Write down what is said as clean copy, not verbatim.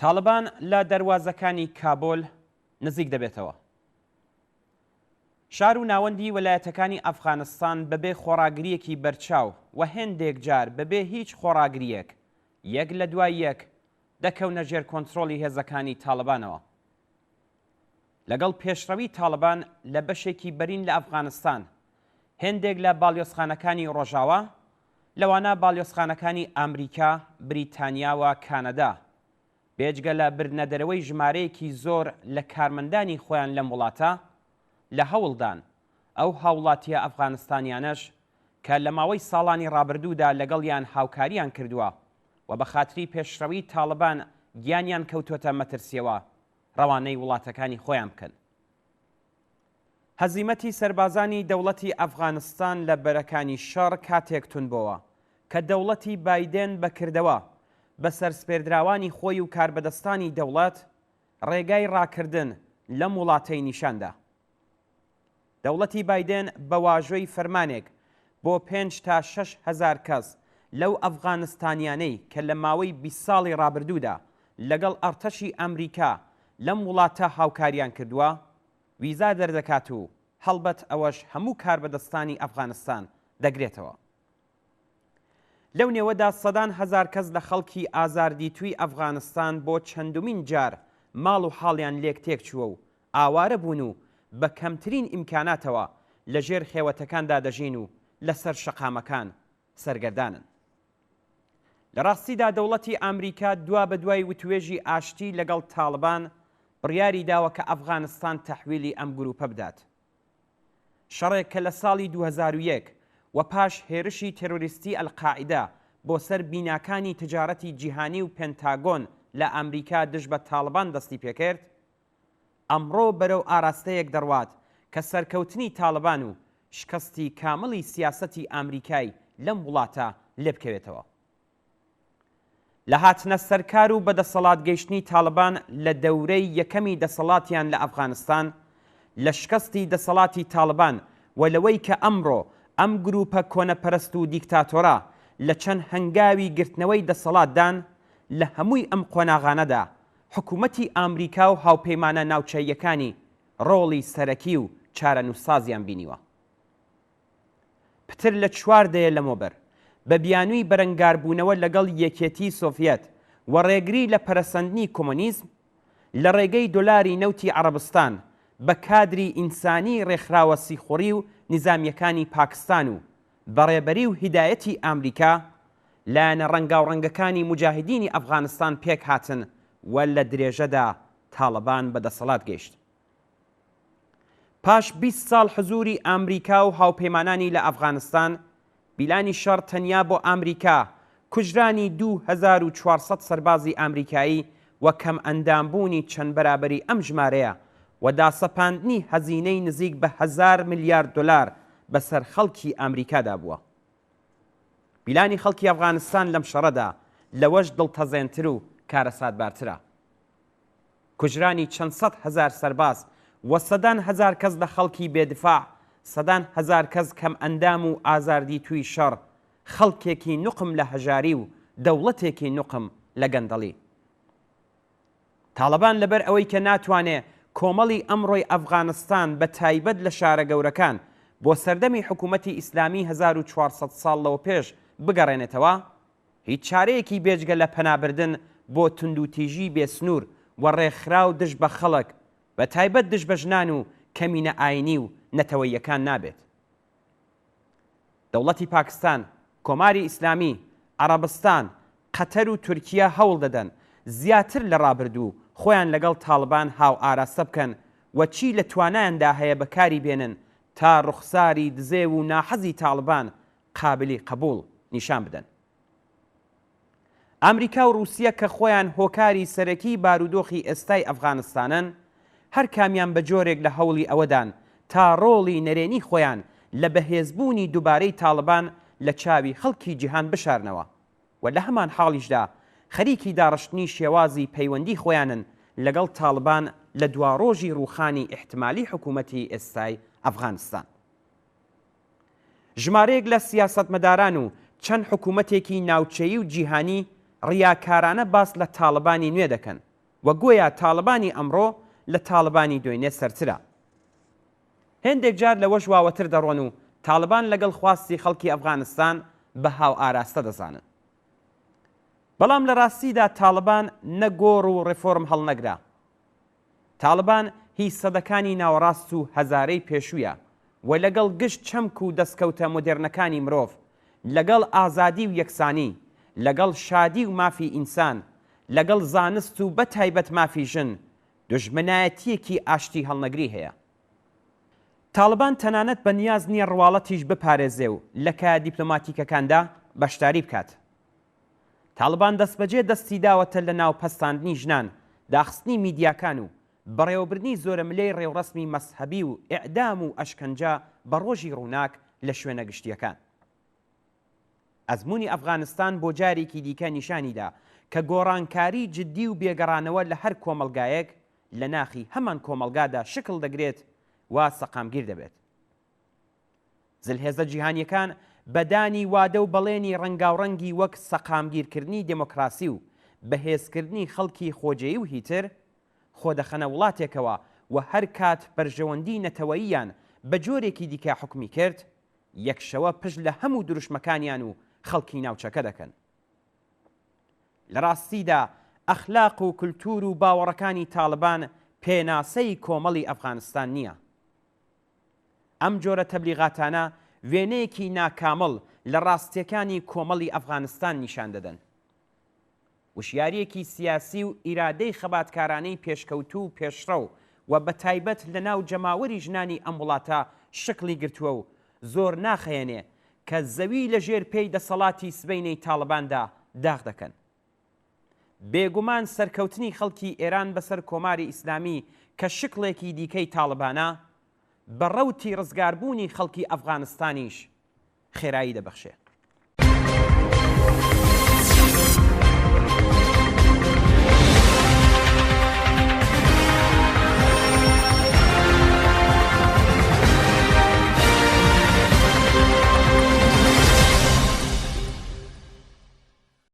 تاڵبان لە دەروازەکانی کابۆل نزیک دەبێتەوە. شار و ناوەندی وەلایەتەکانی ئەفغانستان بەبێ خۆڕاگرییەکی بەرچاو و هێندێک جار بەبێ هیچ خۆڕاگرییەک یەک لە دوای یەک دەکەونە ژێر کۆنترۆڵی هێزەکانی تاڵبانەوە. لەگەڵ پێشڕەوی تاڵبان لە بەشێکی بەرین لە ئەفغانستان، هێندێک لە باڵیۆزخانەکانی ڕۆژاوا، لەوانە باڵیۆزخانەکانی ئامریکا، بریتانیا و کانەدا، بێجگە لە بردنەدەرەوەی ژمارەیەکی زۆر لە کارمەندانی خۆیان لەم وڵاتە، لە هەوڵدان ئەو هاوڵاتییە ئەفغانستانیانەش کە لە ماوەی ساڵانی ڕابردوودا لەگەڵیان هاوکارییان کردووە و بە خاتری پێشڕەویی تاڵبان گیانیان کەوتۆتە مەترسییەوە، ڕەوانەی وڵاتەکانی خۆیان بکەن. هەزیمەتی سەربازانی دەوڵەتی ئەفغانستان لە بەرەکانی شەڕ کاتێک توند بۆوە کە دەوڵەتی بایدێن بە کردەوە بە سەرسپێردراوانی خۆی و کاربەدەستانی دەوڵەت ڕێگای ڕاکردن لەم وڵاتەی نیشان دا. دەوڵەتی بایدێن بە واژۆی فەرمانێک بۆ پێنج تا 6000 کەس لەو ئەفغانستانیانەی کە لە ماوەی 20 ساڵی ڕابردوودا لەگەڵ ئەڕتەشی ئەمریکا لەم وڵاتە هاوکاریان کردووە، ویزا دەردەکات و هەڵبەت ئەوەش هەموو کاربەدەستانی ئەفغانستان دەگرێتەوە. لەو نێوەدا سەدان هەزار کەس لە خەڵکی ئازاردیتووی ئەفغانستان بۆ چەندمین جار ماڵ و حاڵیان لێک تێکچووە و ئاوارە بوون و بە کەمترین ئیمکاناتەوە لە ژێر خێوەتەکاندا دەژین و لە سەر شەقامەکان سەرگەردانن. لە ڕاستیدا دەوڵەتی ئامریکا دوا بە دوای وتوێژی ئاشتی لەگەڵ تاڵبان بڕیاری داوە کە ئەفغانستان تەحویلی ئەم گرووپە بدات. شەڕێک کە لە ساڵی 2001 و پاش هێرشی تێرۆریستی ئەلقاعیدە بۆ سەر بیناکانی تجارەتی جیهانی و پێنتاگۆن لە ئامریکا دژ بە تاڵبان دەستی پێکرد، ئەمڕۆ بەرەو ئاراستەیەک دەڕوات کە سەرکەوتنی تاڵبان و شکستی کامڵی سیاسەتی ئامریکای لەم وڵاتە لێبکەوێتەوە. لە هاتنە سەرکار و بەدەسەڵات گەیشتنی تاڵبان لە دەورەی یەکەمی دەسەڵاتیان لە ئەفغانستان، لە شکستی دەسەڵاتی تاڵبان و لەوەی کە ئەمڕۆ ئەم گرووپە کۆنەپەرست و دیکتاتۆرە لە چەند هەنگاوی گرتنەوەی دەسەڵاتدان، لە هەمووی ئەم قۆناغانەدا حکوومەتی ئامریکا و هاوپەیمانە ناوچەییەکانی ڕۆڵی سەرەکی و چارەنووسسازیان بینیوە. پتر لە چوار دەیە لەمەوبەر، بە بیانووی بەرەنگاربوونەوە لەگەڵ یەکێتیی سۆڤیەت و ڕێگری لە پەرەسەندنی کۆمۆنیزم، لە ڕێگەی دۆلاری نەوتی عەڕەبستان بە کادری ئینسانیی ڕێکخراوە سیخوڕی و نیزامییەکانی پاکستان و بە ڕێبەری و هیدایەتی ئامریکا، لایەنە ڕەنگاوڕەنگەکانی موجاهیدینی ئەفغانستان پێکهاتن و لە درێژەدا تاڵبان بە دەسەڵات گەیشت. پاش 20 ساڵ حزووری ئامریکا و هاوپەیمانانی لە ئەفغانستان، بیلانی شەڕ تەنیا بۆ ئامریکا، کوژرانی 2400 سەربازی ئامریکایی و کەمئەندامبوونی چەند بەرابەری ئەم ژمارەیە و داسەپاندنی هەزینەی نزیک بە هەزار میلیارد دۆلار بەسەر خەڵکی ئامریکادا بووە. پیلانی خەڵکی ئەفغانستان لەم شەڕەدا لەوەش دڵتەزێنتر و کارەساتبارترە. کوژرانی چەند سەدهەزار سەرباز و سەدان هەزار کەس لە خەڵکی بێ دفاع، سەدان هەزار کەس کەمئەندام و ئازاردیتووی شەڕ، خەڵکێکی نوقم لە هەژاری و دەوڵەتێکی نوقم لە گەندەڵی. تاڵەبان لەبەر ئەوەی کە ناتوانێ کۆمەڵی ئەمڕۆی ئەفغانستان بە تایبەت لە شارە گەورەکان بۆ سەردەمی حکوومەتی ئیسلامی 1400 ساڵ لەوەپێش بگەڕێنێتەوە، هیچ چارەیەکی بێجگە لە پەنابردن بۆ توندوتیژی بێ سنوور و ڕێکخراو دژ بە خەڵک بە تایبەت دژ بە ژنان و کەمینە ئایینی و نەتەوەییەکان نابێت. دەوڵەتی پاکستان، کۆماری ئیسلامی، عەڕەبستان، قەتەر و تورکیە هەوڵ دەدەن زیاتر لە ڕابردوو خۆیان لەگەڵ تاڵبان هاوئاراستە بکەن و چی لە توانایاندا هەیە بەکاری بێنن تا ڕوخساری دزێو و ناحەزی تاڵبان قابلی قەبووڵ نیشان بدەن. ئامریکا و ڕووسیە کە خۆیان هۆکاری سەرەکیی بارودۆخی ئێستای ئەفغانستانن، هەر کامیان بە جۆرێک لە هەوڵی ئەوەدان تا ڕۆڵی نەرێنی خۆیان لە بەهێزبوونی دووبارەی تاڵبان لە چاوی خەڵکی جیهان بشارنەوە و لە هەمانحاڵیشدا خەریکی داڕشتنی شێوازی پەیوەندی خۆیانن لەگەڵ تاڵبان لە دواڕۆژی ڕووخانی ئیحتمالی حکوومەتی ئێستای ئەفغانستان. ژمارەیەک لە سیاسەتمەداران و چەند حکوومەتێکی ناوچەیی و جیهانی ڕیاکارانە باس لە تاڵبانی نوێ دەکەن. و گۆیا تاڵبانی ئەمڕۆ لە تاڵبانی دۆینێ سەرترە. هێندێک جار لەوەش واوەتر دەڕۆن و تاڵبان لەگەڵ خواستی خەڵکی ئەفغانستان بە هاوئاراستە دەزانن. بەڵام لە ڕاستیدا تاڵبان نە گۆڕ و ڕێفۆرم هەڵنەگرە. تاڵبان هی سەدەکانی ناوەڕاست و هەزارەی پێشوویە و لەگەڵ گشت چەمک و دەسکەوتە مۆدێرنەکانی مرۆڤ، لەگەڵ ئازادی و یەکسانی، لەگەڵ شادی و مافی ئینسان، لەگەڵ زانست و بەتایبەت مافی ژن، دوژمنایەتییەکی ئاشتی هەڵنەگری هەیە. تاڵبان تەنانەت بە نیاز نییە ڕواڵەتیش بپارێزێ و لە کایە دیپلۆماتیکەکاندا بەشداری بکات. تاڵبان دەستبەجێ دەستی داوەتە لەناو پەستاندنی ژنان، داخستنی میدیاکان و بەڕێوەبردنی زۆرەملێی ڕێوڕەسمی مەزهەبی و ئیعدام و ئەشکەنجە بە ڕۆژی ڕووناک لە شوێنە گشتییەکان. ئەزموونی ئەفغانستان بۆ جارێکی دیکە نیشانی دا کە گۆڕانکاری جددی و بێگەڕانەوە لە هەر کۆمەڵگایەک لە ناخی هەمان کۆمەڵگادا شکڵ دەگرێت و سەقامگیر دەبێت. زلهێزە جیهانییەکان بە دانی وادە و بەڵێنی ڕەنگاوڕەنگی وەک سەقامگیرکردنی دێمۆکراسی و بەهێزکردنی خەڵکی خۆجێی و هیتر، خۆ دەخەنە وڵاتێکەوە و هەر کات بەرژەوەندی نەتەوەییان بە جۆرێکی دیکە حوکمی کرد، یەک شەوە پشت لە هەموو دروشمەکانیان و خەڵکی ناوچەکە دەکەن. لە ڕاستیدا ئەخلاق و کولتوور و باوەڕەکانی تاڵبان پێناسەی کۆمەڵی ئەفغانستان نییە. ئەم جۆرە تەبلیغاتانە وێنەیەکی ناکامڵ لە ڕاستییەکانی کۆمەڵی ئەفغانستان نیشان دەدەن. وشیارییەکی سیاسی و ئیرادەی خەباتکارانەی پێشکەوتوو و پێشڕەو و بەتایبەت لە ناو جەماوەری ژنانی ئەم وڵاتە شکڵی گرتووە و زۆر ناخەیەنێ کە زەوی لە ژێر پێی دەسەڵاتی سبەینێی تاڵباندا داغ دەکەن. بێگومان سەرکەوتنی خەڵکی ئێران بەسەر کۆماری ئیسلامی کە شکڵێکی دیکەی تاڵبانە، بە ڕەوتی ڕزگاربوونی خەڵکی ئەفغانستانیش خێرایی دەبەخشێ.